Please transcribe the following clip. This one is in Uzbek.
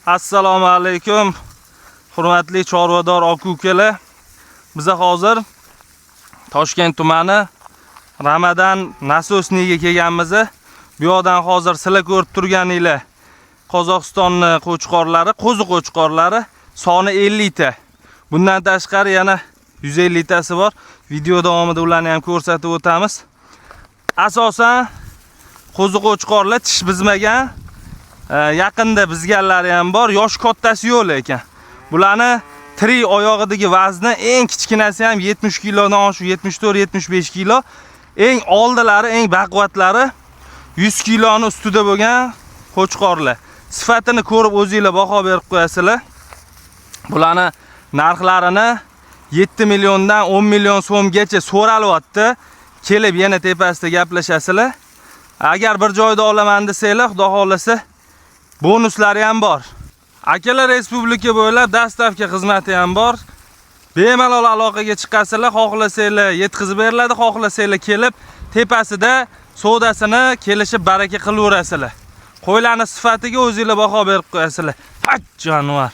Assalomu alaykum. Hurmatli chorvador aka-ukalar. Biza hozir Toshkent tumani Ramadan Nasosniga kelganmiz. Bu yoqdan hozir sizlar ko'rib turganinglar Qozog'istonni qo'chqorlari, qo'zi qo'chqorlari soni 50 ta. Bundan tashqari yana 150 tasi bor. Video davomida ularni ham ko'rsatib o'tamiz. Asosan qo'zi qo'chqorlar tish bizmagan, yaqinda bizganlari ham bor, yosh kattasi yo'q lekin. Bularni tirik oyog'idagi vazni eng kichkinasi ham 70 kilodan oshib 74-75 kilo. Eng oldilari, eng baquvvatlari 100 kiloni ustida bo'lgan qo'chqorlar. Sifatini ko'rib o'zinglar baho berib qo'yasizlar. Bularni narxlarini 7 milliondan 10 million so'mgacha so'ralyapti. Kelib yana tepasida gaplashasizlar. Agar bir joyda olaman desanglar, Xudo xohlasa bonuslari ham bor. Akalar, respublika bo'ylab доставка xizmati ham bor. Bemalol aloqaga chiqasizlar, xohlasanglar yetkazib beriladi, xohlasanglar kelib tepasida savdosini kelishib baraka qilaverasizlar. Qo'ylarni sifatiga o'zinglar baho berib qo'yasizlar. Haj jonivor.